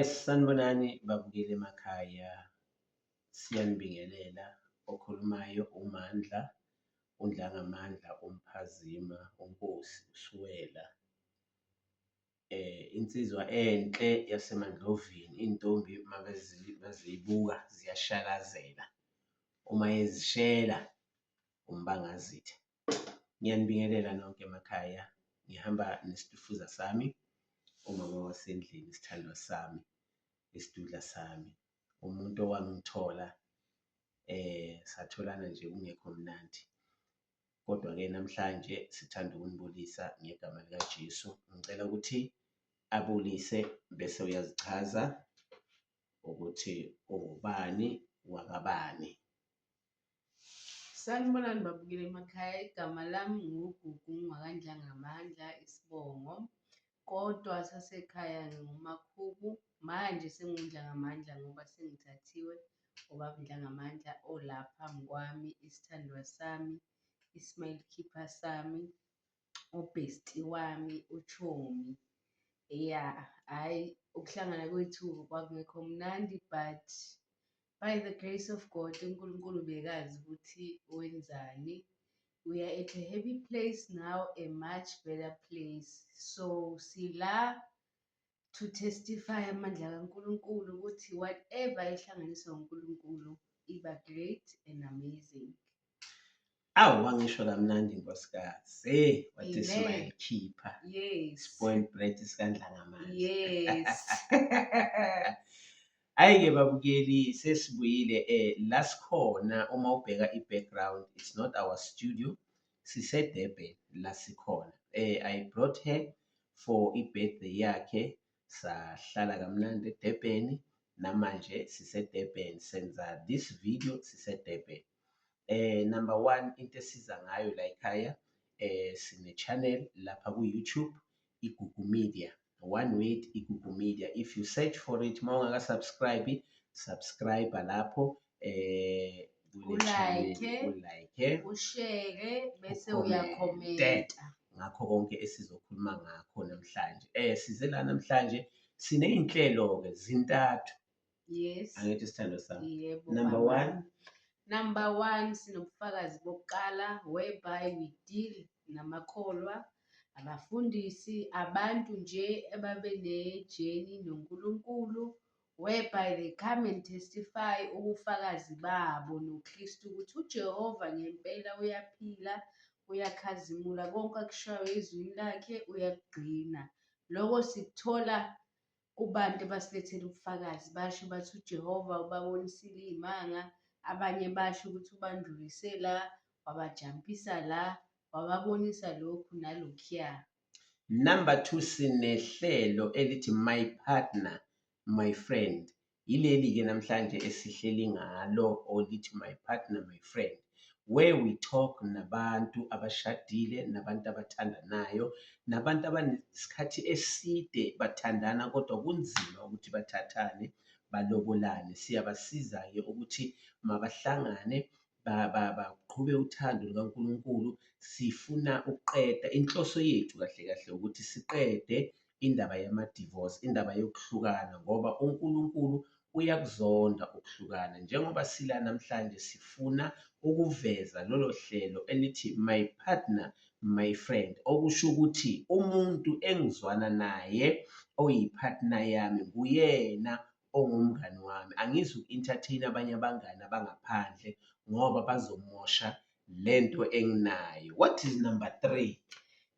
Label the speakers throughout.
Speaker 1: Sanibonani babukeli emakhaya, siyanibingelela. Okhulumayo uMandla, uNdlangamandla, uMphazima, uNkosi, uSiwela. Insizwa enhle yaseMandlovini, iy'ntombi maziyibuka ziyashalazela, uma ezishela uMbangazitha. Ngiyanibingelela nonke emakhaya, ngihamba nesitufuza sami, umama wasendlini, isithandwa sami, isidudla sami, umuntu owangithola satholana nje kungekho mnandi. Kodwa-ke namhlanje sithanda ukunibulisa ngegama likaJesu. Ngicela ukuthi abulise bese uyazichaza ukuthi ungubani wakabani.
Speaker 2: Sanibonani babukeli emakhaya, igama lami nguGugu ngwakaNdlangamandla isibongo, kodwa sasekhaya nginguMakhubu, manje senginguNdlangamandla ngoba sengithathiwe ubaba uNdlangamandla ola phambi kwami, isithandwa sami, i-smile keeper sami, u-bestie wami, uchomi. Ya, hhayi ukuhlangana kwethu kwakungekho mnandi but by the grace of God, uNkulunkulu bekazi ukuthi wenzani. We are at a happy place now, a much better place. So sila to testify amandla kaNkulunkulu ukuthi whatever ehlanganiswa uNkulunkulu iba great and amazing.
Speaker 1: Awu, wangisho kamnandi nkosikazi. Hey, what a
Speaker 2: Amen.
Speaker 1: smile keeper. Spoiled brat sikaNdlangamandla.
Speaker 2: Yes.
Speaker 1: Hhayi-ke babukeli, sesibuyile la sikhona. Uma ubheka i-background, it's not our studio, sise-Durban la sikhona. I brought her for i-birthday yakhe, sahlala kamnandi eDurban, namanje sise-Durban, senza this video sise-Durban. Number one, into esiza ngayo la ekhaya, sine channel lapha ku-YouTube, Igugu Media, one word, Igugu Media. If you search for it, uma ungaka-subscribe, subscribe lapho kule channel,
Speaker 2: U-like,
Speaker 1: u-like,
Speaker 2: u-share bese
Speaker 1: u-comment-e.
Speaker 2: uya-comment-a.
Speaker 1: Ngakho konke esizokhuluma ngakho namhlanje. Size la namhlanje siney'nhlelo-ke zintathu. Angithi sithandwa sami?
Speaker 2: Yebo,
Speaker 1: Number
Speaker 2: baba.
Speaker 1: one.
Speaker 2: Number one, sinobufakazi bokuqala whereby we deal namakholwa, abafundisi, abantu nje ababe ne-journey noNkulunkulu, whereby they come and testify ubufakazi babo noKristu ukuthi uJehova ngempela uyaphila, uyakhazimula, konke akushoyo ezwini lakhe uyakugcina. Lokho sikuthola kubantu abasilethela ubufakazi, basho bathi uJehova ubabonisile iy'manga, abanye basho ukuthi ubandlulise la, wabajampisa la, wababonisa lokhu nalokhuya.
Speaker 1: Number two, sinehlelo elithi My Partner, My Friend. Yileli-ke namhlanje esihleli ngalo olithi My Partner, My Friend, where we talk nabantu abashadile, nabantu abathandanayo, nabantu abanesikhathi eside bathandana kodwa kunzima ukuthi bathathane, balobolane. Siyabasiza-ke ukuthi mabahlangane, baqhube uthando lukaNkulunkulu. Sifuna ukuqeda inhloso yethu kahle kahle ukuthi siqede indaba yama-divorce, indaba yokuhlukana, ngoba uNkulunkulu uyakuzonda ukuhlukana. Njengoba sila namhlanje sifuna ukuveza lolo hlelo elithi My Partner, My Friend, okusho ukuthi umuntu engizwana naye oyi-partner yami nguyena ongumngani wami. Angizu-entertain abanye abangani abangaphandle ngoba bazomosha lento enginayo. What is number three?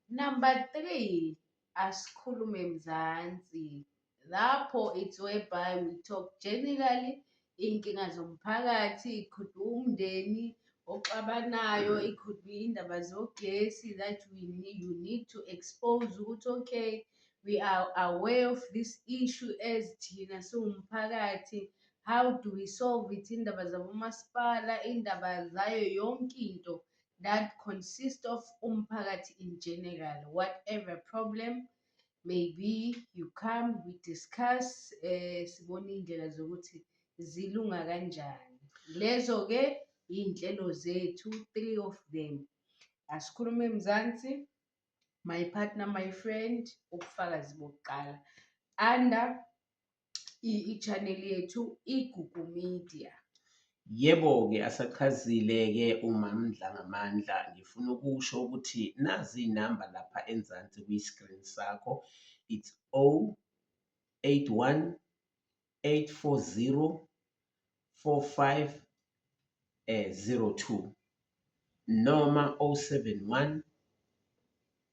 Speaker 2: Number three, Asikhulume Mzansi. Lapho it's whereby we talk generally iy'nkinga zomphakathi, it could be umndeni oxabanayo, it could be indaba zogesi that we need, you need to expose ukuthi okay, we are aware of this issue as thina siwumphakathi, how do we solve it, indaba zabomasipala, indaba zayo yonke into that consist of umphakathi in general, whatever problem may be, you come, we discuss, sibone iy'ndlela zokuthi zilunga kanjani. Lezo-ke iy'nhlelo zethu, three of them. Asikhulume Mzansi, My Partner, My Friend, ubufakazi bokuqala. Under I-channel yethu iGugu Media.
Speaker 1: Yebo-ke, asachazile-ke uMaMdlangamandla. Ngifuna ukusho ukuthi nazi iy'namba lapha enzansi kwi-screen sakho. It's 081 840 45 02 noma 071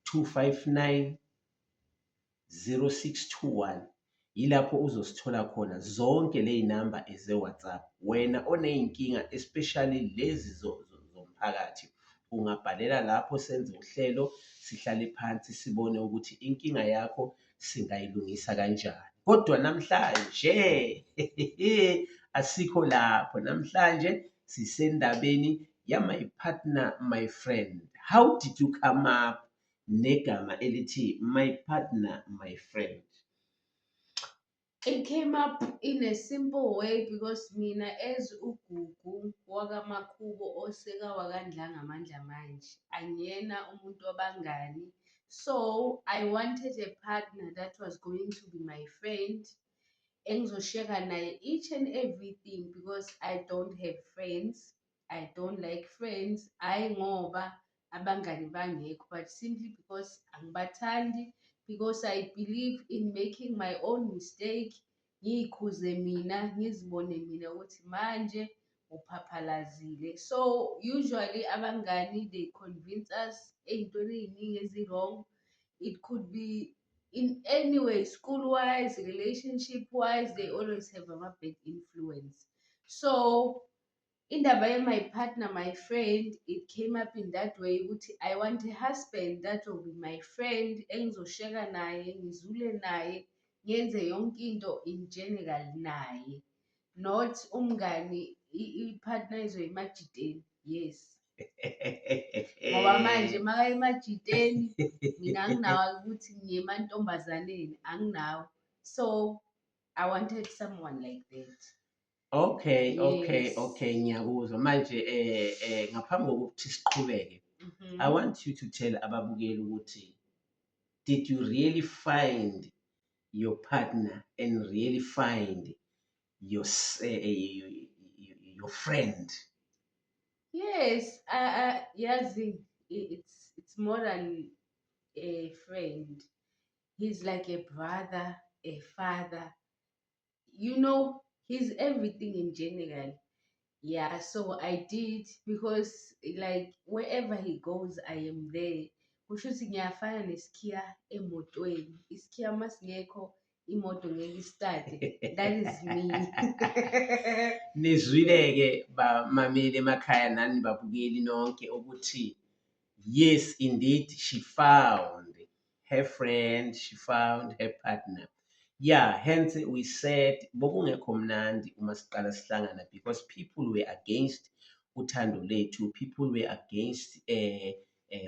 Speaker 1: 259 0621. Yilapho uzosithola khona zonke ley'namba eze-WhatsApp. Wena oney'nkinga, especially lezi zomphakathi, ungabhalela lapho, senze uhlelo, sihlale phansi, sibone ukuthi inkinga yakho singayilungisa kanjani. Kodwa namhlanje asikho lapho, namhlanje sisendabeni ya-My Partner My Friend. How did you come up negama elithi My Partner My Friend?
Speaker 2: It came up in a simple way because mina as uGugu wakaMakhubo oseka wakaNdlangamandla manje, angiyena umuntu wabangani. So I wanted a partner that was going to be my friend, engizoshare naye each and everything, because I don't have friends. I don't like friends. Hhayi ngoba abangani bangekho, but simply because angibathandi, because I believe in making my own mistake, ngiy'khuze mina, ngizibone mina ukuthi manje uphaphalazile. So usually abangani, they convince us ey'ntweni ey'ningi ezi-wrong. It could be in any way, school wise, relationship wise, they always have ama-bad influence. So indaba ye-my partner my friend, it came up in that way ukuthi I want a husband that will be my friend, engizoshare naye, ngizule naye, ngenze yonke into in general naye, not umngani, i-partner izoya emajiteni. Yes, ngoba manje makaya emajiteni, mina anginawo ukuthi ngiye emantombazaneni, anginawo. So I wanted someone like that.
Speaker 1: Okay.
Speaker 2: Yes.
Speaker 1: Okay, ngiyakuzwa. Manje ngaphambi kokuthi siqhubeke, I want you to tell ababukeli ukuthi did you really find your partner and really find your friend?
Speaker 2: Yes, yazi, it's more than a friend. He's like a brother, a father. He's everything in general. Yeah, so I did, because like wherever he goes, I am there. Kusho ukuthi ngiyafana nesikhiya emotweni. Isikhiya masingekho, imoto ngeke istarte. That is me.
Speaker 1: Nizwile-ke bamameli emakhaya nani babukeli nonke ukuthi yes, indeed, she found her friend, she found her partner. Yeah, hence we said bokungekho mnandi uma siqala sihlangana because people were against uthando lethu, people were against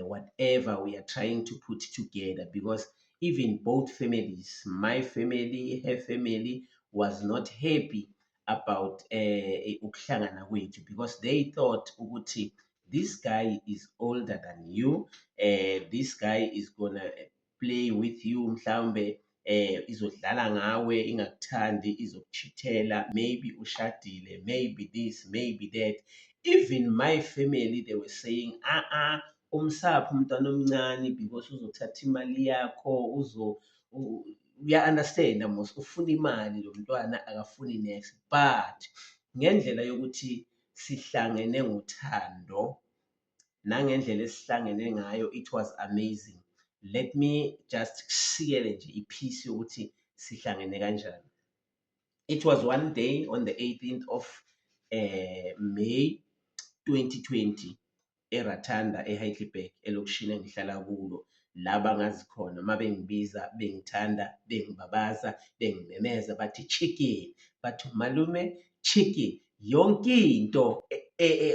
Speaker 1: whatever we are trying to put together, because even both families, my family, her family, was not happy about ukuhlangana kwethu, because they thought ukuthi this guy is older than you, this guy is gonna play with you, mhlawumbe izodlala ngawe, ingakuthandi, izokuchithela, maybe ushadile, maybe this, maybe that. Even my family, they were saying, ah, umsaphi umntwana omncane because uzothatha imali yakho, uya understand mos, ufuna imali lo mntwana, akafuni next. But ngendlela yokuthi sihlangene ngothando nangendlela esihlangene ngayo, it was amazing. Let me just kusikele nje ipiece yokuthi sihlangene kanjani. It was one day on the 18th of May 2020 eRatanda eHeidelberg, elokishini engihlala kulo, la bangazi khona uma bengibiza, bengithanda, bengibabaza, bengimemeza, bathi chicken, bathi malume chicken, yonke into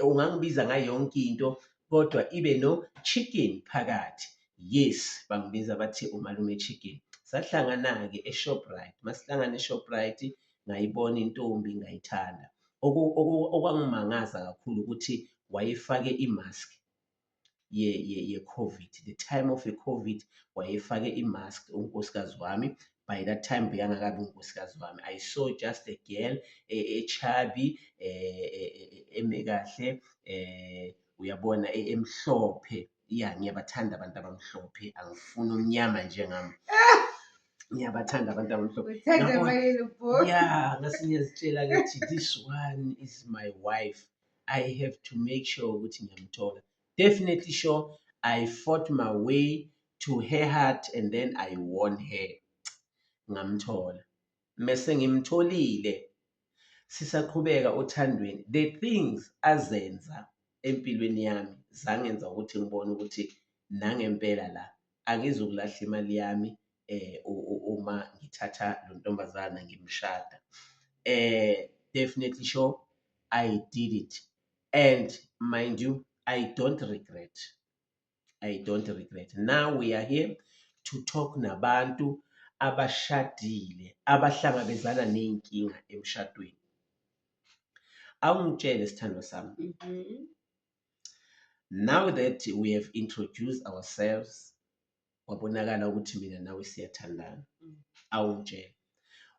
Speaker 1: ungangibiza ngayo yonke into kodwa ibe no chicken phakathi. Yes, bangibiza bathi umalume chicken. Sahlangana-ke eShoprite. Masihlangana eShoprite, ngayibona intombi, ngayithanda. Okwangimangaza kakhulu ukuthi wayefake imask ye-COVID. The time of the COVID, wayefake imask unkosikazi wami. By that time bekangakabi unkosikazi wami. I saw just a girl e-chubby, eme kahle, uyabona, emhlophe. Ya, ngiyabathanda abantu abamhlophe, angifuni omnyama njengami. Ngiyabathanda abantu abamhlophe.
Speaker 2: Uthanda
Speaker 1: Ngabona-
Speaker 2: ama-yellow bone.
Speaker 1: Yeah, ngase ngiyazitshela ngithi this one is my wife. I have to make sure ukuthi ngiyamthola. Definitely sure, I fought my way to her heart and then I won her. Ngamthola. Mese ngimtholile, sisaqhubeka othandweni. The things azenza empilweni yami zangenza ukuthi ngibone ukuthi nangempela la angizukulahla imali yami uma ngithatha lo ntombazana ngimshada. Definitely sure, I did it. And mind you, I don't regret. I don't regret. Now we are here to talk nabantu abashadile abahlangabezana ney'nkinga emshadweni. Awungitshele, sithandwa sami. Now that we have introduced ourselves, kwabonakala ukuthi mina nawe siyathandana. Awungitshele.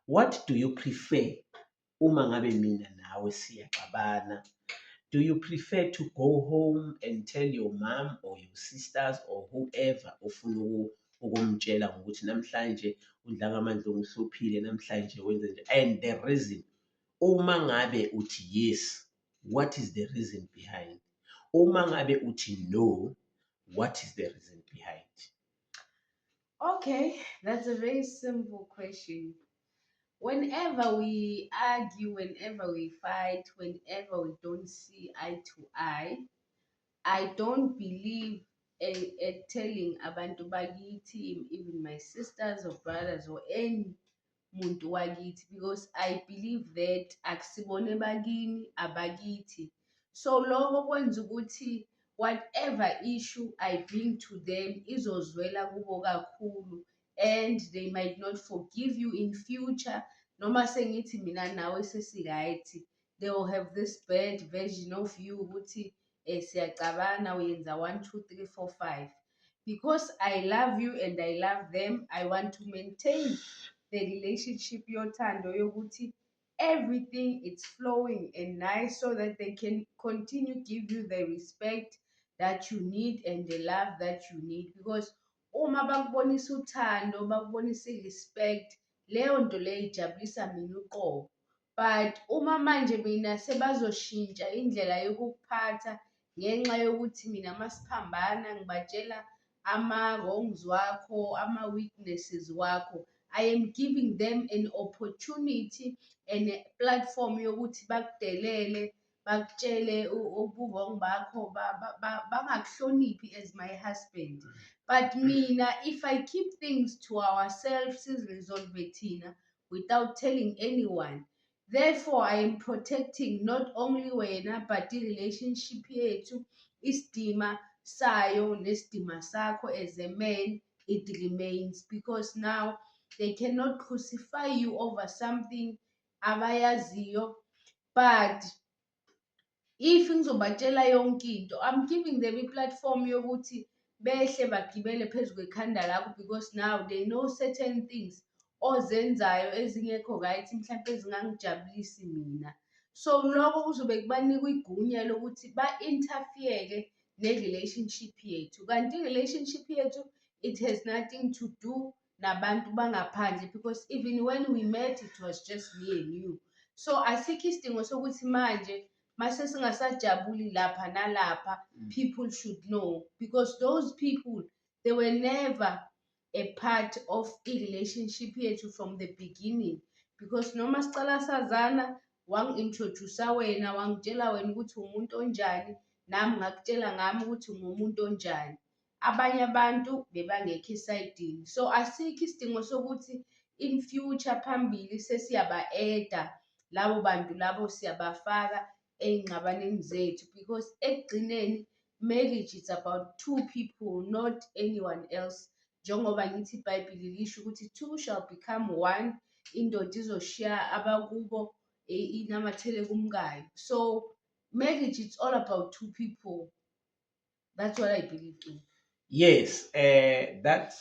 Speaker 1: What do you prefer uma ngabe mina nawe siyaxabana? Do you prefer to go home and tell your mom or your sisters or whoever ofuna ukumtshela ngokuthi namhlanje uNdlangamandla ungihluphile, namhlanje wenze nje, and the reason? Uma ngabe uthi yes, what is the reason behind? Uma ngabe uthi no, what is the reason behind?
Speaker 2: Okay, that's a very simple question. Whenever we argue, whenever we fight, whenever we don't see eye to eye, I don't believe at telling abantu bakithi, even my sisters or brothers or any muntu wakithi, because I believe that akusibona bakini, abakithi. So lokho kwenza ukuthi whatever issue I bring to them izozwela kubo kakhulu and they might not forgive you in future. Noma sengithi mina nawe sesi-right, they will have this bad version of you ukuthi siyacabana, uyenza 1 2 3 4 5. Because I love you and I love them, I want to maintain the relationship yothando yokuthi everything is flowing and nice so that they can continue give you the respect that you need and the love that you need. Because uma bakubonisa uthando, bakubonisa i-respect, leyo nto leyo ijabulisa mina uqobo. But uma manje mina sebazoshintsha indlela yokukuphatha ngenxa yokuthi mina masiphambana ngibatshela ama-wrongs wakho, ama-weaknesses wakho, I am giving them an opportunity and a platform yokuthi bakudelele, bakutshele ubu-wrong bakho, bangakuhloniphi as my husband. But mina, if I keep things to ourselves, sizi-resolve thina without telling anyone, therefore I am protecting not only wena but i-relationship yethu, isidima sayo nesidima sakho as a man, it remains, because now they cannot crucify you over something abayaziyo. But if ngizobatshela yonke into, I'm giving them i-platform yokuthi behle bagibele phezu kwekhanda lakho, because now they know certain things ozenzayo ezingekho right, mhlampe ezingangijabulisi mina. So lokho kuzobe kubanika igunya lokuthi ba-interfere ne-relationship yethu, kanti i-relationship yethu, it has nothing to do nabantu bangaphandle, because even when we met it was just me and you. So asikho isidingo sokuthi manje mase singasajabuli lapha nalapha people should know, because those people, they were never a part of i-relationship yethu from the beginning. Because noma sicala sazana, wangi-introduce wena, wangitshela wena ukuthi umuntu onjani, nami ngakutshela ngami ukuthi ngumuntu onjani. Abanye abantu bebangekho esayidini. So asikho isidingo sokuthi in future phambili sesiyaba-add-a labo bantu labo, siyabafaka ey'ngxabanweni zethu, because ekugcineni marriage is about two people, not anyone else. Njengoba ngithi iBhayibheli lisho ukuthi two shall become one, indoda izoshiya abakubo inamathele kumkayo. So marriage, it's all about two people. That's what I believe in.
Speaker 1: Yes, that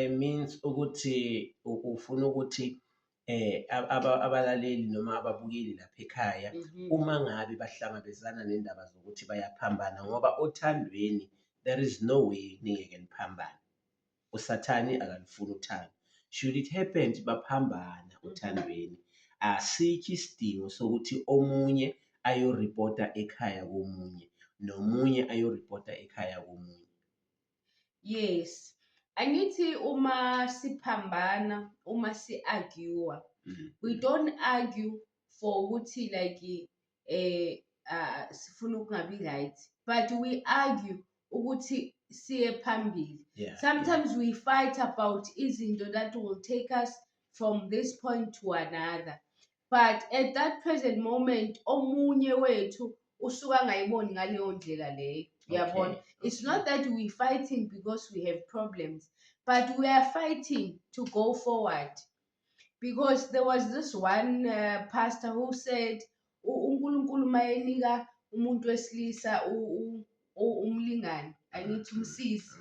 Speaker 1: means ukuthi ufuna ukuthi abalaleli noma ababukeli lapha ekhaya uma ngabe bahlangabezana nendaba zokuthi bayaphambana ngoba othandweni there is no way ningeke niphambane. Usathane akalufuni uthando. Should it happen ukuthi baphambana othandweni, asikho isidingo sokuthi omunye ayoripota ekhaya komunye nomunye ayoripota ekhaya komunye.
Speaker 2: Yes. Angithi uma siphambana, uma si-argue-wa, we don't argue for ukuthi like sifuna ukungabi right, but we argue ukuthi siye phambili. Sometimes we fight about izinto that will take us from this point to another. But at that present moment, omunye wethu usuka angayiboni ngaleyo ndlela leyo. Uyabona? It's not that we fighting because we have problems, but we are fighting to go forward. Because there was this one pastor who said, uNkulunkulu mayenika umuntu wesilisa umlingani, angithi umsizi,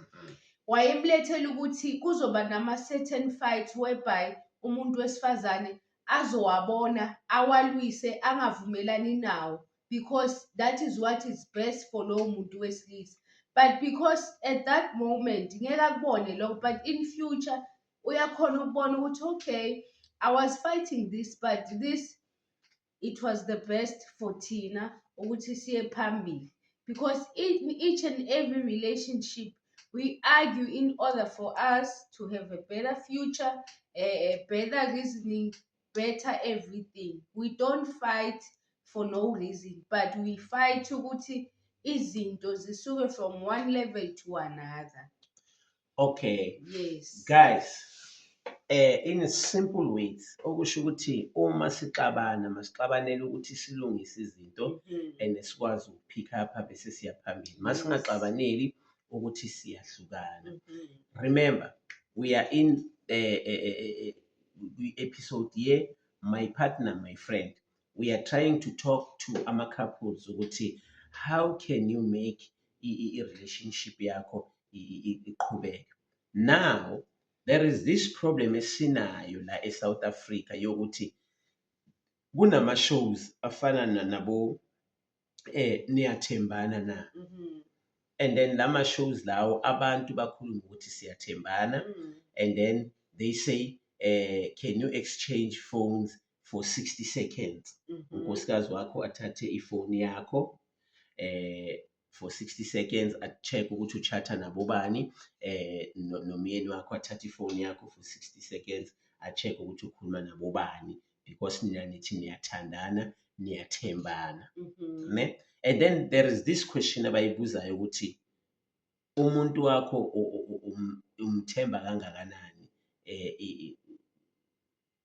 Speaker 2: wayemlethela ukuthi kuzoba nama-certain fights whereby umuntu wesifazane azowabona, awalwise, angavumelani nawo, because that is what is best for lowo muntu wesilisa. But because at that moment ngeke akubone lokho, but in future uyakhona ukubona ukuthi okay, I was fighting this, but this it was the best for thina ukuthi siye phambili. Because in each and every relationship we argue in order for us to have a better future, a better reasoning, better everything. We don't fight for no reason, but we fight ukuthi izinto zisuke from one level to another.
Speaker 1: Okay.
Speaker 2: Yes.
Speaker 1: Guys, in a simple words, okusho ukuthi uma sixabana masixabanele ukuthi silungise izinto and sikwazi ukupick up bese siya phambili. Masingaxabaneli ukuthi siyahlukana. Remember, we are in episode ye My Partner, My Friend. We are trying to talk to ama couples ukuthi how can you make i-relationship yakho iqhubeke. Now, there is this problem esinayo la eSouth Africa yokuthi kunama shows afana nabo niyathembana na, and then lama shows lawo abantu bakhuluma ukuthi siyathembana, and then they say can you exchange phones for 60 seconds? Unkosikazi wakho athathe ifoni yakho for 60 seconds, a-check ukuthi uchatha nabobani, nomyeni wakho athathe ifoni yakho for 60 seconds, a-check ukuthi ukhuluma nabobani, because nina nithi niyathandana, niyathembana. Ne? And then there is this question abayibuzayo ukuthi umuntu wakho umthemba kangakanani,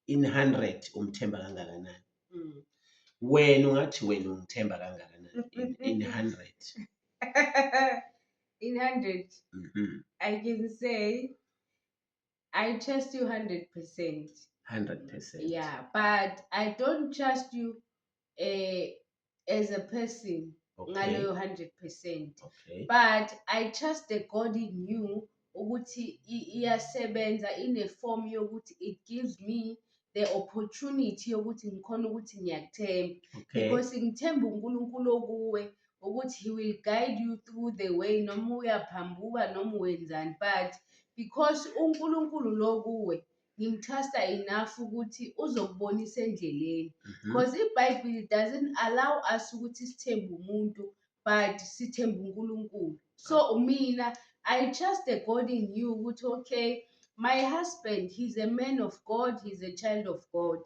Speaker 1: in 100 umthemba kangakanani? Wena ungathi wena ungithemba kangakanani in 100?
Speaker 2: In 100, I can say I trust you 100%.
Speaker 1: 100%.
Speaker 2: Yeah, but I don't trust you as a person. Ngaleyo 100%. But I trust the God in you ukuthi iyasebenza in a form yokuthi it gives me the opportunity yokuthi ngikhona ukuthi ngiyakuthemba. Because ngithemba uNkulunkulu okuwe ukuthi he will guide you through the way, noma uyaphambuka noma wenzani, but because uNkulunkulu lo kuwe ngimtrusta enough ukuthi uzokubonisa endleleni. Because iBhayibheli doesn't allow us ukuthi sithembe umuntu, but sithembe uNkulunkulu. So mina I trust the God in you ukuthi okay, my husband, he's a man of God, he's a child of God.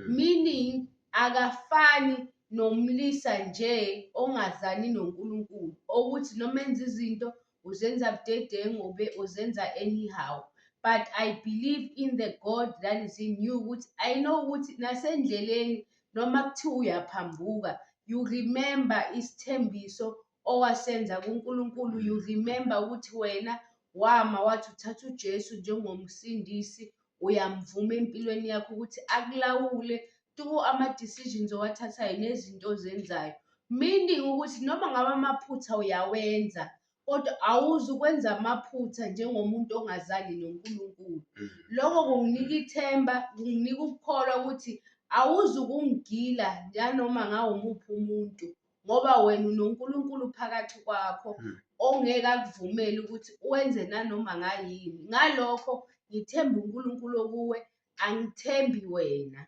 Speaker 2: Meaning akafani nomlisa nje ongazani noNkulunkulu, ukuthi noma enza izinto uzenza budedengu ube uzenza anyhow. But I believe in the God that is in you, ukuthi I know ukuthi nasendleleni noma kuthiwa uyaphambuka, you remember isithembiso owasenza kuNkulunkulu, you remember ukuthi wena wama wathi uthatha uJesu njengomsindisi, uyamvuma empilweni yakho ukuthi akulawule through ama-decisions owathathayo nezinto ozenzayo. Meaning ukuthi noma ngabe amaphutha uyawenza, Kodwa awuzukwenza amaphutha njengomuntu ongazani noNkulunkulu. Lokho kunginika ithemba, kunginika ukukholwa ukuthi awuzukungigila njanoma ngawumuphi umuntu ngoba wena unoNkulunkulu phakathi kwakho ongeke akuvumele ukuthi wenze nanoma ngayini. Ngalokho ngithemba uNkulunkulu okuwe, angithembi wena.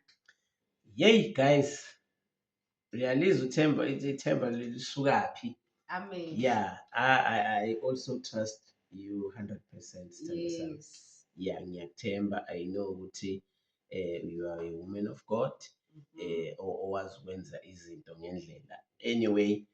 Speaker 1: Yeyi guys, uyalizwa uthemba ithemba lisukaphi?
Speaker 2: Amen.
Speaker 1: Yeah, I also trust you 100%, sithando sami.
Speaker 2: Yes.
Speaker 1: Yeah, ngiyakuthemba. I know ukuthi you are a woman of God owazi ukwenza izinto ngendlela. Anyway,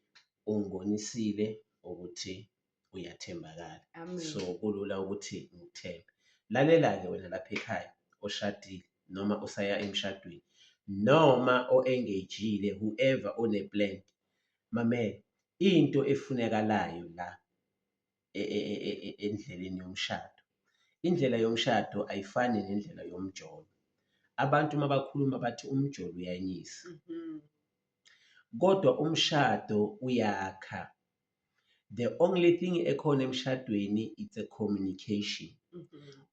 Speaker 1: ungibonisile ukuthi uyathembakala.
Speaker 2: Amen.
Speaker 1: So kulula ukuthi ngikuthembe. Lalela-ke wena lapha ekhaya oshadile noma osaya emshadweni noma o-engage-ile, whoever one-plan. Mamela, into efunekalayo la endleleni yomshado. Indlela yomshado ayifani nendlela yomjolo. Abantu uma bakhuluma bathi umjolo uyanyisa, kodwa umshado uyakha. The only thing ekhona emshadweni, it's a communication.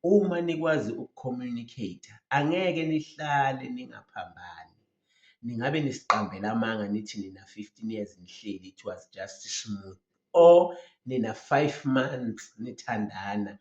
Speaker 1: Uma nikwazi uku-communicate, angeke nihlale ningaphambani. Ningabe nisiqambela amanga nithi nina 15 years nihleli, it was just smooth, or nina 5 months nithandana,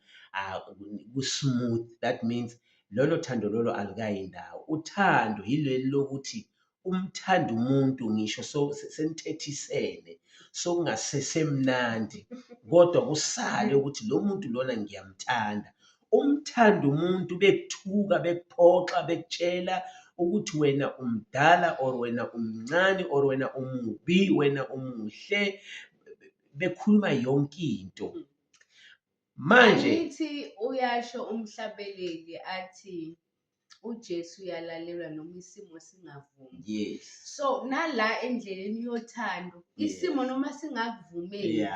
Speaker 1: ku-smooth. That means lolo thando lolo alukayi ndawo. Uthando yileli lokuthi umthanda umuntu ngisho so senithethisene, sokungasesemnandi, kodwa kusale ukuthi lo muntu lona ngiyamthanda. Umthanda umuntu bekuthuka, bekuphoxa, bekutshela ukuthi wena umdala or wena umncane or wena umubi, wena umuhle, bekhuluma yonke into. Manje
Speaker 2: Angithi uyasho umhlabeleli athi uJesu uyalalelwa noma isimo singavumi. So nala endleleni yothando, isimo noma singakuvumeli,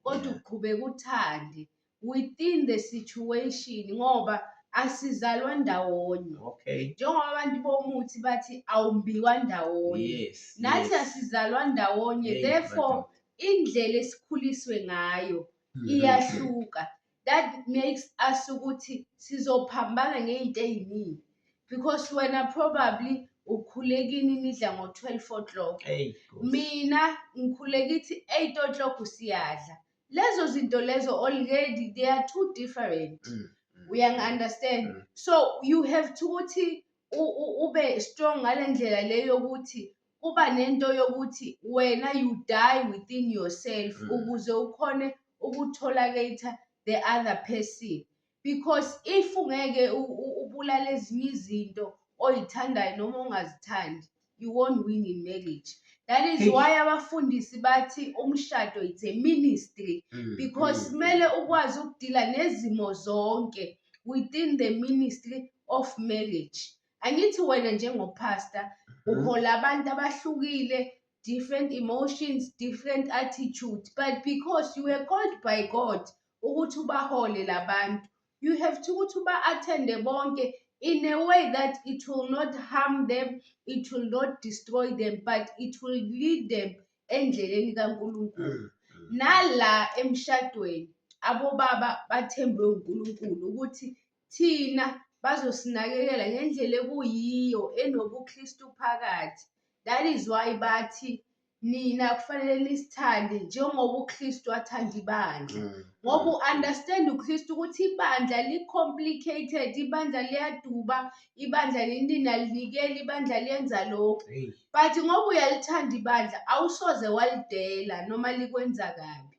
Speaker 2: kodwa uqhubeka uthande within the situation ngoba asizalwa ndawonye. Njengoba abantu bomuthi bathi awumbiwa ndawonye. Nathi asizalwa ndawonye.
Speaker 1: Hey,
Speaker 2: Therefore,
Speaker 1: madoda.
Speaker 2: Indlela esikhuliswe ngayo iyahluka. That makes us ukuthi sizophambana ngey'nto ey'ningi. Because wena probably ukhule kini nidla ngo-12 o'clock.
Speaker 1: Hey, Nkosi.
Speaker 2: Mina ngikhule kithi 8 o'clock siyadla. Lezo zinto lezo already they are too different. Uyangi-understand?
Speaker 1: Mm.
Speaker 2: So you have to ukuthi ube strong ngale ndlela le yokuthi kuba nento yokuthi wena you die within yourself ukuze ukhone uku-tolerate the other person. Because if ungeke ubulale ezinye izinto oyithandayo noma ongazithandi, you won't win in marriage. That is
Speaker 1: Hey.
Speaker 2: why abafundisi bathi umshado it's a ministry, because kumele ukwazi ukudila nezimo zonke within the ministry of marriage. Angithi wena njengopastor uhola abantu abahlukile, different emotions, different attitude, but because you were called by God ukuthi ubahole labantu, you have to ukuthi uba-attende bonke in a way that it will not harm them, it will not destroy them, but it will lead them endleleni kaNkulunkulu. Nala emshadweni abobaba bathembwe uNkulunkulu ukuthi thina bazosinakekela ngendlela ekuyiyo enobuKristu phakathi. That is why bathi nina kufanele nisithande njengoba uKristu athanda ibandla. Ngoba u-understand uKristu ukuthi ibandla li-complicated, ibandla liyaduba, ibandla nina linikeli, ibandla liyenza lokhu.
Speaker 1: Hey.
Speaker 2: But ngoba uyalithanda ibandla, awusoze walidela noma likwenza kabi.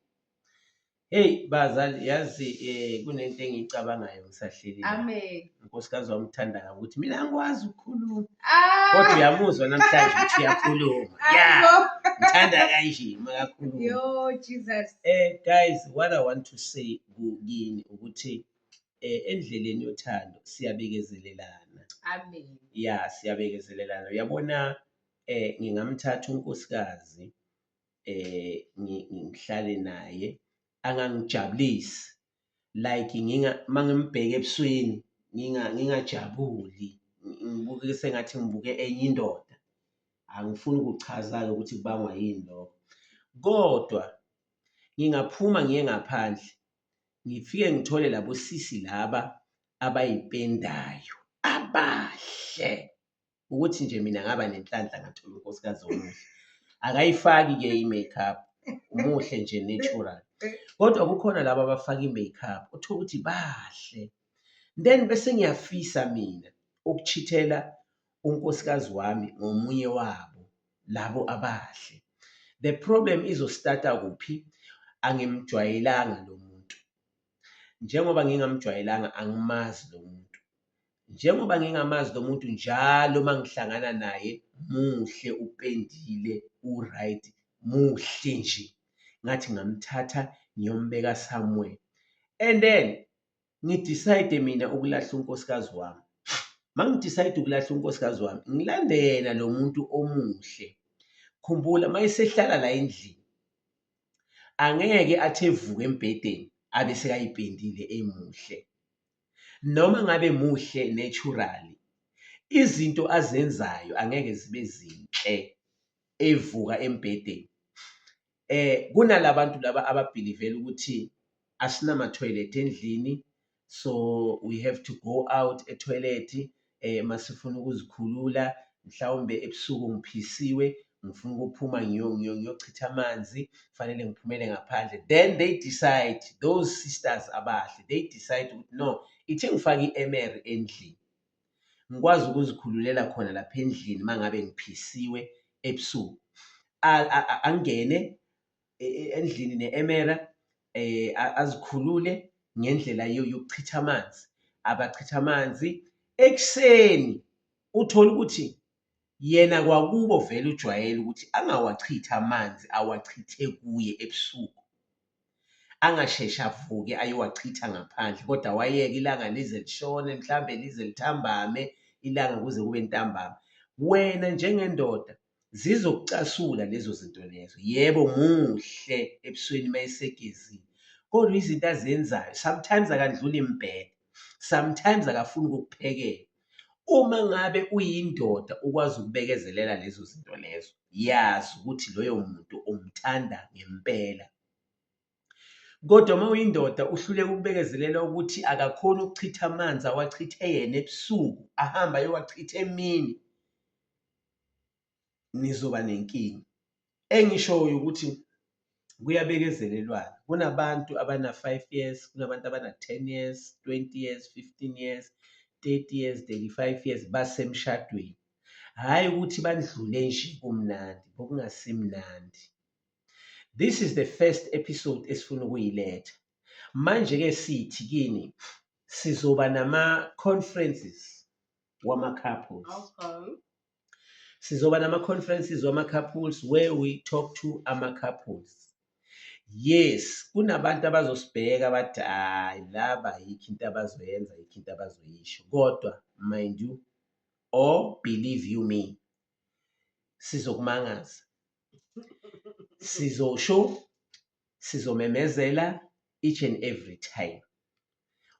Speaker 1: Hey bazali, yazi kunento engiyicabangayo ngisahleli la.
Speaker 2: Amen.
Speaker 1: Unkosikazi wami uthanda kabi ukuthi mina angikwazi ukukhuluma.
Speaker 2: Ah.
Speaker 1: Kodwa uyamuzwa namhlanje ukuthi uyakhuluma. Yeah.
Speaker 2: Ayibo.
Speaker 1: Ngithanda kanje makakhuluma.
Speaker 2: Yo Jesus.
Speaker 1: Guys, what I want to say kini ukuthi endleleni yothando siyabekezelelana.
Speaker 2: Amen.
Speaker 1: Yeah, siyabekezelelana. Uyabona, ngingamthatha unkosikazi, ngihlale naye angangijabulisi, like nginga mangimbheke ebusweni ngingajabuli, ngibuke sengathi ngibuke enye indoda. Angifuni ukuchaza-ke ukuthi kubangwa yini lokho, kodwa Ngingaphuma ngiye ngaphandle ngifike ngithole labo sisi laba abayipendayo abahle ukuthi nje mina ngaba nenhlanhla ngathola unkosikazi omuhle. Akayifaki-ke i-makeup, umuhle nje natural. Kodwa kukhona laba abafaka i-makeup uthole ukuthi bahle. Then bese ngiyafisa mina ukuchithela unkosikazi wami ngomunye wabo labo abahle. The problem izostarta kuphi? Angimjwayelanga lo muntu. Njengoba ngingamjwayelanga angimazi lo muntu. Njengoba ngingamazi lo muntu njalo uma ngihlangana naye muhle upendile u-right muhle nje. Ngathi ngamthatha ngiyombeka somewhere and then ngi-decide mina ukulahla unkosikazi wami. Uma ngi-decide ukulahla unkosikazi wami ngilande yena lo muntu omuhle. Khumbula uma esehlala la endlini angeke athi evuka embhedeni abe sekayipendile emuhle. Noma ngabe muhle naturally, izinto azenzayo angeke zibe zinhle evuka embhedeni. Kunalabantu laba ababhilivela ukuthi asinama-toilet endlini so we have to go out e-toilet masifuna ukuzikhulula mhlawumbe ebusuku ngiphisiwe ngifuna ukuphuma ngiyochitha amanzi kufanele ngiphumele ngaphandle. Then they decide, those sisters abahle, they decide ukuthi no, ithi ngifake i-emere endlini ngikwazi ukuzikhululela khona lapha endlini uma ngabe ngiphisiwe ebusuku. Angene endlini ne-emera azikhulule ngendlela yokuchitha amanzi, abachitha amanzi. Ekuseni uthole ukuthi yena kwakubo vele ujwayele ukuthi angawachithi amanzi awachithe kuye ebusuku. Angasheshi avuke ayowachitha ngaphandle kodwa awayeke ilanga lize lishone mhlambe lize lithambame ilanga kuze kube ntambama. Wena njengendoda zizokucasula lezo zinto lezo. Yebo, muhle ebusweni uma esegezile kodwa izinto azenzayo sometimes akandluli mbhede, sometimes akafuni ukukuphekela. Uma ngabe uyindoda ukwazi ukubekezelela lezo zinto lezo, yazi ukuthi loyo muntu umthanda ngempela. Kodwa uma uyindoda uhluleka ukubekezelela ukuthi akakhoni ukuchitha amanzi awachithe yena ebusuku, ahambe ayowachitha emini, nizoba nenkinga. Engishoyo ukuthi kuyabekezelelwana. Kunabantu abana-five years, kunabantu abana-10 years, 20 years, 15 years, 30 years, 35 years basemshadweni. Hhayi ukuthi bandlule nje kumnandi, bokungasimnandi. This is the first episode esifuna ukuyiletha. Manje-ke sithi kini sizoba nama-conferences wama-couples.
Speaker 2: Okay.
Speaker 1: Sizoba nama-conferences wama-couples where we talk to ama-couples. Yes, kunabantu abazosibheka bathi hhayi laba ayikho into abazoyenza, ayikho into abazoyisho. Kodwa mind you or believe you me, sizokumangaza. Sizosho, sizomemezela each and every time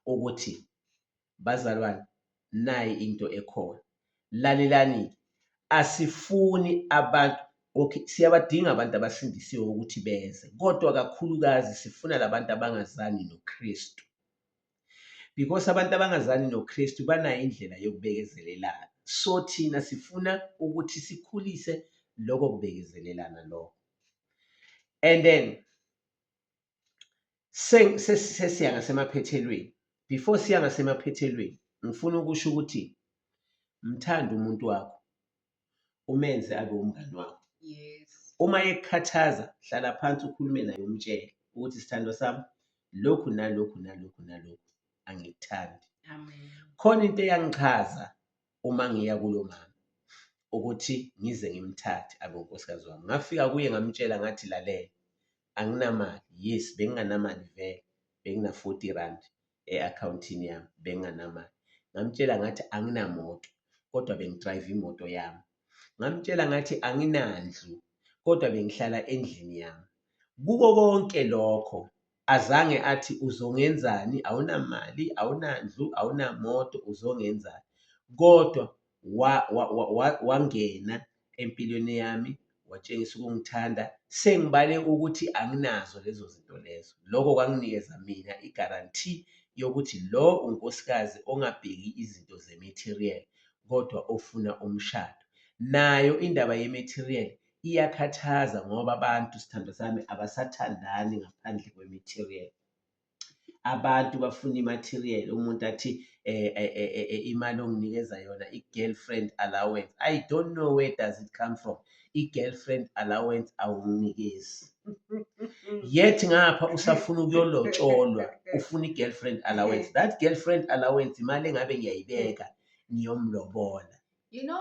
Speaker 1: ukuthi Bazalwane, nayi into ekhona. Lalelani-ke, asifuni abantu, okay, siyabadinga abantu abasindisiwe ukuthi beze, kodwa kakhulukazi sifuna labantu abangazani noKristu. Because abantu abangazani noKristu banayo indlela yokubekezelelana. So thina sifuna ukuthi sikhulise lokho kubekezelelana lokho. And then Sesiya ngasemaphethelweni. Before siya ngasemaphethelweni, ngifuna ukusho ukuthi mthande umuntu wakho, umenze abe umngani wakho.
Speaker 2: Yes.
Speaker 1: Uma ekukhathaza, hlala phansi ukhulume naye umtshele ukuthi sithandwa sami, lokhu nalokhu nalokhu nalokhu angikuthandi.
Speaker 2: Amen.
Speaker 1: Khona into eyangichaza uma ngiya kulo mama ukuthi ngize ngimthathe abe unkosikazi wami. Ngafika kuye ngamtshela ngathi lalela, anginamali, yes benginganamali vele, bengina-forty rand e-akhawuntini yami, benginganamali. Ngamtshela ngathi anginamoto kodwa bengidrayiva imoto yami. Ngamtshela ngathi anginandlu kodwa bengihlala endlini yami. Kuko konke lokho azange athi uzongenzani, awunamali, awunandlu, awunamoto, uzongenzani. Kodwa wangena empilweni yami. Watshengisa ukungithanda. Sengibale ukuthi anginazo lezo zinto lezo. Lokho kwanginikeza mina i-guarantee yokuthi lo unkosikazi ongabheki izinto ze-material kodwa ofuna umshado. Nayo indaba ye-material iyakhathaza ngoba abantu, sithandwa sami, abasathandani ngaphandle kwe-material. Abantu bafuna i-material, umuntu athi imali onginikeza yona i-girlfriend allowance. I don't know where does it come from. I-girlfriend allowance awunginikezi. Yet ngapha usafuna ukuyolotsholwa, ufuna i-girlfriend allowance. That girlfriend allowance imali engabe ngiyayibeka ngiyomlobola.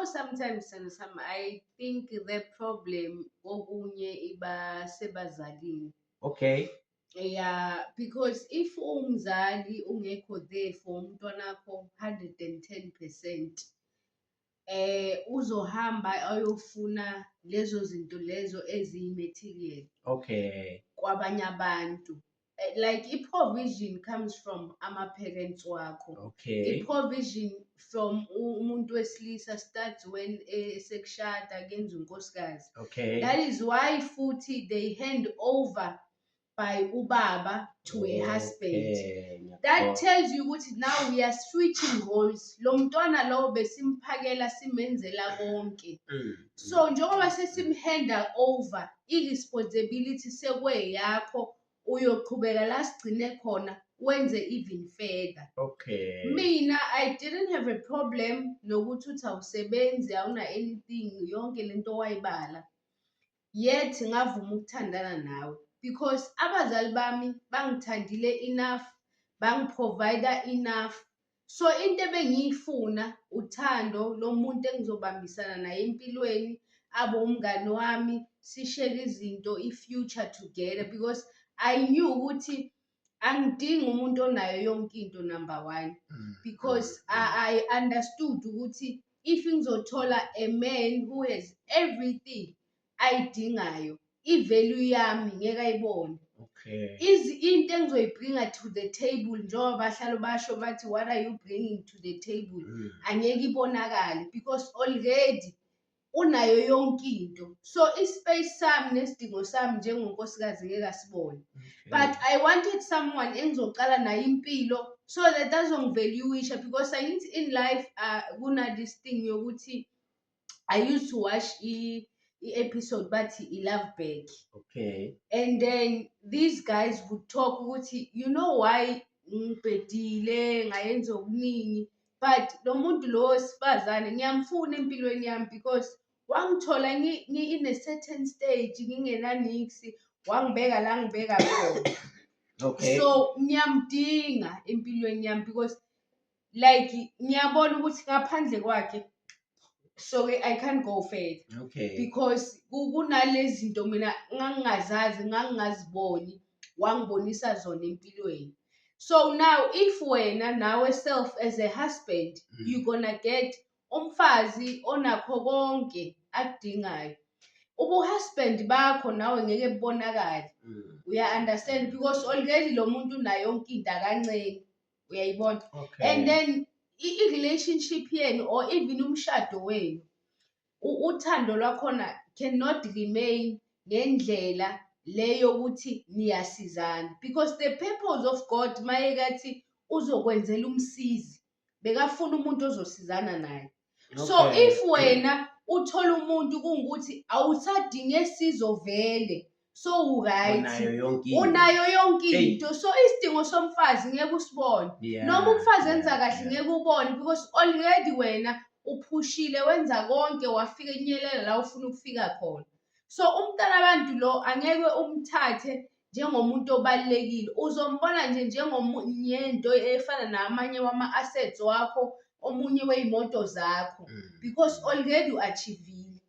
Speaker 2: Sometimes some I think the problem okunye iba sebazalini. Yeah, because if umzali ungekho there for umntwanakho 110%, uzohamba ayofuna lezo zinto lezo eziyi-material kwabanye abantu. Like i-provision comes from ama-parents wakho. I-provision from umuntu wesilisa starts when esekushada kuyenza unkosikazi. That is why futhi they hand over by ubaba to a husband. That tells you ukuthi now we are switching roles. Lo mntwana lo besimphakela simenzela konke. So njengoba sesimhanda over i-responsibility sekweyakho, uyoqhubeka la sigcine khona wenze even further. Mina I didn't have a problem nokuthi uthi awusebenzi, awuna anything, yonke lento wayibala. Yet ngavuma ukuthandana nawe because abazali bami bangithandile enough, bangiprovide enough. So into ebengiyifuna uthando lomuntu engizobambisana naye empilweni, abe umngani wami, sishare izinto, i-future together, because I knew ukuthi angidingi umuntu onayo yonke into, number one, because I understood ukuthi if ngizothola a man who has everything ayidingayo, i-value yami ngeke ayibone. Into engizoyibringa to the table, njengoba bahlala basho bathi, "What are you bringing to the table?" Angeke ibonakale because already unayo yonke into. So i-space sami nesidingo sami njengonkosikazi ngeke asibone. But I wanted someone engizoqala naye impilo so that azongivaluisha, because angithi in life kuna this thing yokuthi I used to watch i-episode bathi i-Love Back. And then these guys would talk ukuthi, you know why ngibhedile ngayenza okuningi, but lo muntu lo wesifazane ngiyamfuna empilweni yami because wangithola ngi in a certain stage ngingenaniksi, wangibeka la ngibeka khona. So ngiyamdinga empilweni yami because like ngiyabona ukuthi ngaphandle kwakhe so ke I can't go further. Because kunalezi zinto mina ngangingazazi, ngangingaziboni, wangibonisa zona empilweni. So now if wena nawe self as a husband, you gonna get umfazi onakho konke akudingayo, ubu-husband bakho nawe ngeke bubonakale. Uya understand? Because already lo muntu unayo yonke into, akanceni, uyayibona? And then i-relationship yenu or even umshado wenu, uthando lwakhona cannot remain ngendlela le yokuthi niyasizana, because the purpose of God mayekathi uzokwenzela umsizi, bekafuna umuntu ozosizana naye. So if wena uthola umuntu kungukuthi awusadinge sizo vele, so right,
Speaker 1: Unayo yonke into.
Speaker 2: Unayo yonke
Speaker 1: Hey.
Speaker 2: into, so isidingo somfazi ngeke usibone. Noma umfazi enza kahle, ngeke ubone because already wena uphushile, wenza konke, wafika enyelela la ufuna ukufika khona. So umntana abantu lo angeke umthathe njengomuntu obalulekile, uzombona nje njengento efana namanye wama-assets wakho, omunye wey'moto zakho, because already u-achieve-ile.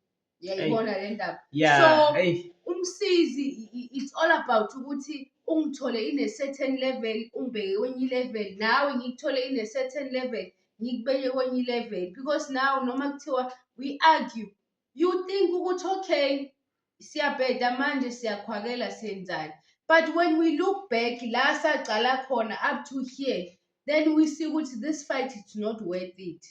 Speaker 2: Uyayibona le ndaba?
Speaker 1: Yeah.
Speaker 2: So
Speaker 1: Hey.
Speaker 2: umsizi it's all about ukuthi ungithole in a certain level, ungibeke kwenye i-level, nawe ngikuthole in a certain level, ngikubeke kwenye i-level, because now noma kuthiwa we argue, you think ukuthi okay, siyabheda manje, siyakhwakela, siyenzani, but when we look back la sacala khona up to here, then we see ukuthi this fight is not worth it.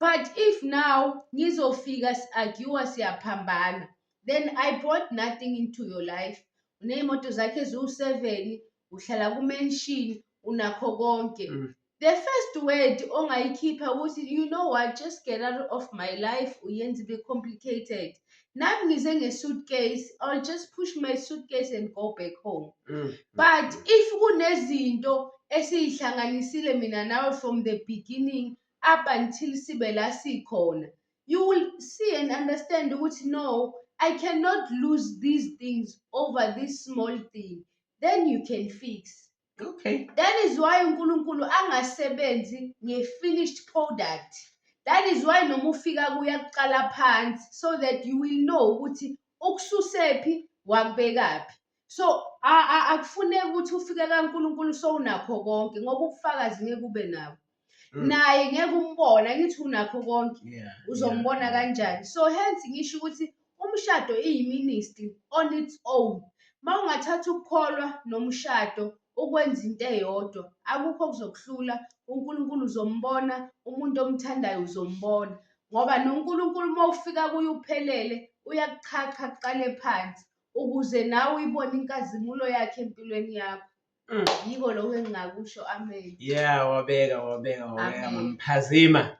Speaker 2: But if now ngizofika si-argue, siyaphambana, Then I brought nothing into your life. Uney'moto zakhe eziwu-7, uhlala ku-mansion, unakho konke. The first word ongayikhipha ukuthi, "You know what, just get out of my life, uyenza ibe complicated." Nami ngize nge-suitcase, I'll just push my suitcase and go back home. But if kunezinto esiyihlanganisile mina nawe from the beginning up until sibe la sikhona, you will see and understand ukuthi no, I cannot lose these things over this small thing. Then you can fix. That is why uNkulunkulu angasebenzi nge-finished product. That is why noma ufika kuya kuqala phansi so that you will know ukuthi ukususephi wakubekaphi. So akufuneki ukuthi ufike kaNkulunkulu sowunakho konke, ngoba ubufakazi ngeke ube nabo. Naye ngeke umbone, angithi unakho konke. Uzombona kanjani? So hence ngisho ukuthi umshado iyi-ministry on its own. Uma ungathatha ukukholwa nomshado ukwenza into eyodwa, akukho okuzokuhlula. UNkulunkulu uzombona, umuntu omthandayo uzombona. Ngoba noNkulunkulu uma ufika kuye uphelele, uyakuchacha kuqale phansi ukuze nawe uyibone inkazimulo yakhe empilweni yakho. Yiko lokho engingakusho. Amen.
Speaker 1: Yeah, wabeka, wabeka, wabeka.
Speaker 2: Amen.
Speaker 1: Mamphazima.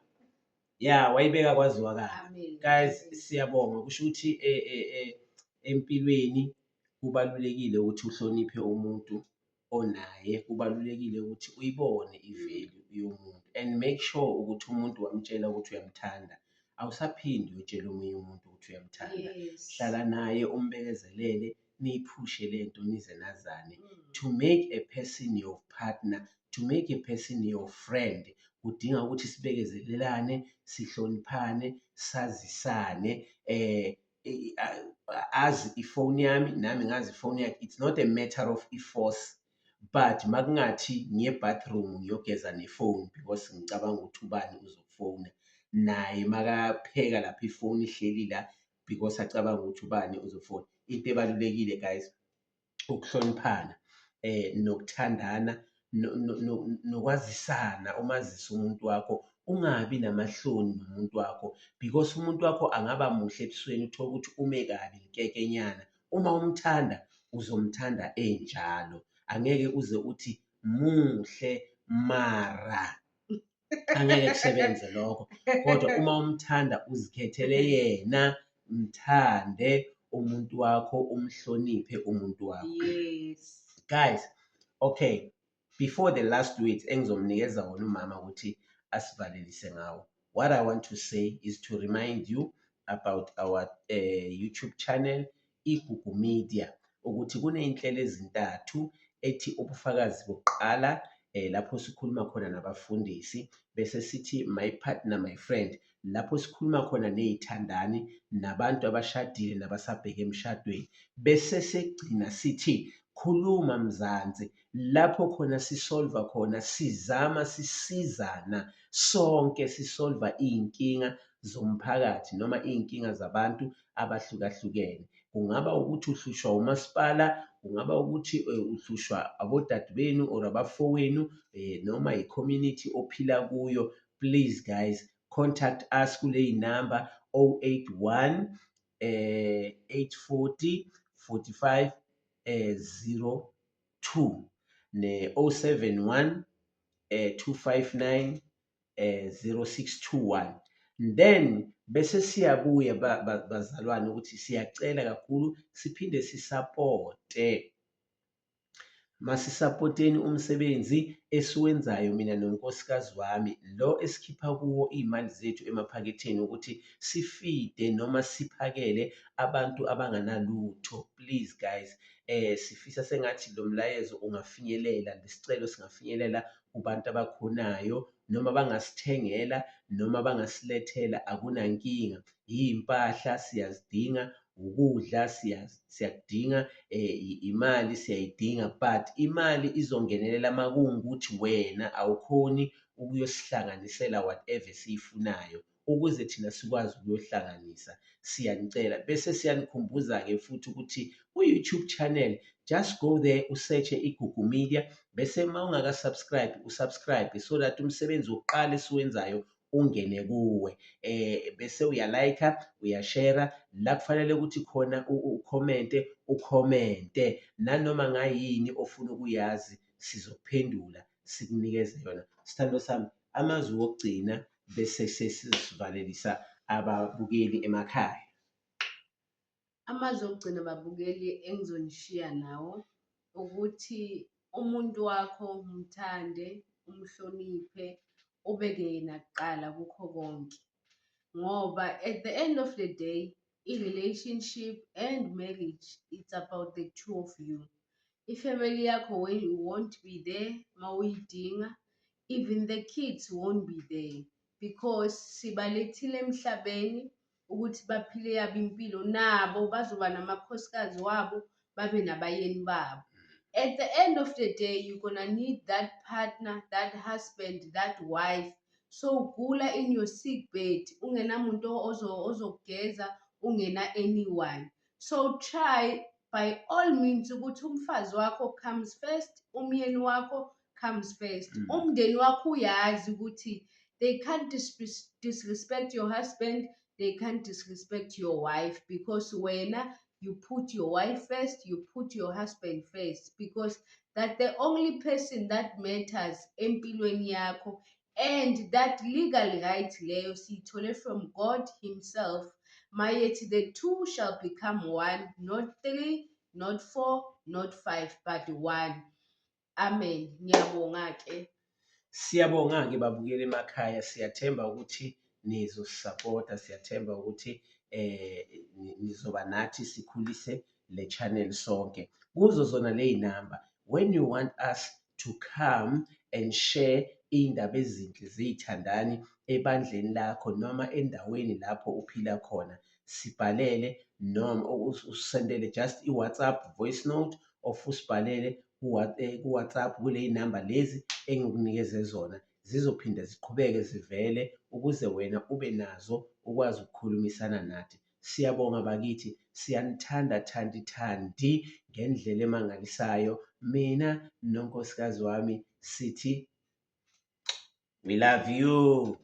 Speaker 1: Yeah, wayibeka kwaziwakala.
Speaker 2: Amen.
Speaker 1: Guys,
Speaker 2: Amen.
Speaker 1: siyabonga. Kusho ukuthi empilweni kubalulekile ukuthi uhloniphe umuntu onaye, kubalulekile ukuthi uyibone i-value yomuntu and make sure ukuthi umuntu wamtshela ukuthi uyamthanda. Awusaphindi uyotshela omunye umuntu ukuthi uyamthanda. Hlala naye, umbekezelele, niyiphushe lento nize nazane. To make a person your partner, to make a person your friend, kudinga ukuthi sibekezelelane, sihloniphane, sazisane, azi ifoni yami, nami ngazi ifoni yakhe. It's not a matter of i-force, but makungathi ngiye bathroom ngiyogeza nefoni because ngicabanga ukuthi ubani uzofona, naye makapheka lapha ifoni ihleli la because acabanga ukuthi ubani uzofona. Into ebalulekile guys, ukuhloniphana, nokuthandana, nokwazisana. Umazise umuntu wakho, ungabi namahloni nomuntu wakho, because umuntu wakho angaba muhle ebusweni, uthole ukuthi ume kabi nkekenyana. Uma umthanda, uzomthanda enjalo, angeke uze uthi muhle mara, angeke kusebenze lokho. Kodwa uma umthanda, uzikhethele yena, mthande umuntu wakho, umhloniphe umuntu wakho. Guys, okay, before the last words engizomnikeza wona umama ukuthi asivalelise ngawo, what I want to say is to remind you about our YouTube channel, Igugu Media, ukuthi kuney'nhlelo ezintathu ethi ubufakazi bokuqala, lapho sikhuluma khona nabafundisi, bese sithi My Partner My Friend, lapho sikhuluma khona ney'thandani nabantu abashadile nabasabheke emshadweni, bese segcina sithi Khuluma Mzansi, lapho khona sisolva khona, sizama sisizana sonke, sisolva iy'nkinga zomphakathi noma iy'nkinga zabantu abahlukahlukene. Kungaba ukuthi uhlushwa umasipala, kungaba ukuthi uhlushwa abodadewenu or abafowenu, noma i-community ophila kuyo. Please guys, contact us kule number 081 840 45 02 ne 071 259 0621. Then bese siyabuya, bazalwane, ukuthi siyacela kakhulu siphinde sisapote, masisapoteni umsebenzi esiwenzayo mina nonkosikazi wami lo esikhipha kuwo iy'mali zethu emaphaketheni ukuthi sifide noma siphakele abantu abanganalutho. Please guys, sifisa sengathi lo mlayezo ungafinyelela, lesicelo singafinyelela kubantu abakhonayo, noma bangasithengela noma bangasilethela, akunankinga. Iy'mpahla siyazidinga, ukudla siyakudinga, imali siyayidinga, but imali izongenelela makungukuthi wena awukhoni ukuyosihlanganisela whatever esiyifunayo ukuze thina sikwazi ukuyohlanganisa. Siyanicela, bese siyanikhumbuza-ke futhi ukuthi ku-YouTube channel, just go there, u-search-e Igugu Media, bese uma ungaka-subscribe, u-subscribe so that umsebenzi wokuqala esiwenzayo. ungene kuwe, bese uya-like-a, uya-share-a la kufanele ukuthi khona u-comment-e, u-comment-e nanoma ngayini ofuna ukuyazi sizokuphendula sikunikeze yona. Sithandwa sami, amazwi wokugcina bese sesivalelisa ababukeli emakhaya.
Speaker 2: Amazwi okugcina babukeli engizonishiya nawo ukuthi umuntu wakho mthande, umhloniphe, ubeke yena kuqala kukho konke. Ngoba at the end of the day, i-relationship and marriage, it's about the two of you. I-family yakho won't be there mawuyidinga, even the kids won't be there because sibalethile emhlabeni ukuthi baphile yabo impilo, nabo bazoba namakhosikazi wabo, babe nabayeni babo. At the end of the day, you're gonna need that partner, that husband, that wife. So ugula in your sick bed, ungenamuntu ozokugeza, ungena anyone. So try by all means ukuthi umfazi wakho comes first, umyeni wakho comes first. Umndeni wakho uyazi ukuthi they can't disrespect your husband, they can't disrespect your wife because wena you put your wife first, you put your husband first because that's the only person that matters empilweni yakho, and that legal right leyo siyithole from God himself. Mayethi the two shall become one, not three, not four, not five, but one. Amen. Ngiyabonga ke.
Speaker 1: Siyabonga-ke babukeli emakhaya, siyathemba ukuthi nizosupporta, siyathemba ukuthi nizoba nathi sikhulise le channel sonke. Kuzo zona le number, when you want us to come and share iy'ndaba ezinhle zey'thandani ebandleni lakho noma endaweni lapho uphila khona, sibhalele noma usendele just i-WhatsApp voice note of usibhalele ku-WhatsApp kule namba lezi engikunikeze zona, zizophinde ziqhubeke zivele ukuze wena ube nazo ukwazi ukukhulumisana nathi. Siyabonga bakithi, siyanithanda thandi thandi ngendlela emangalisayo. Mina nonkosikazi wami sithi we love you.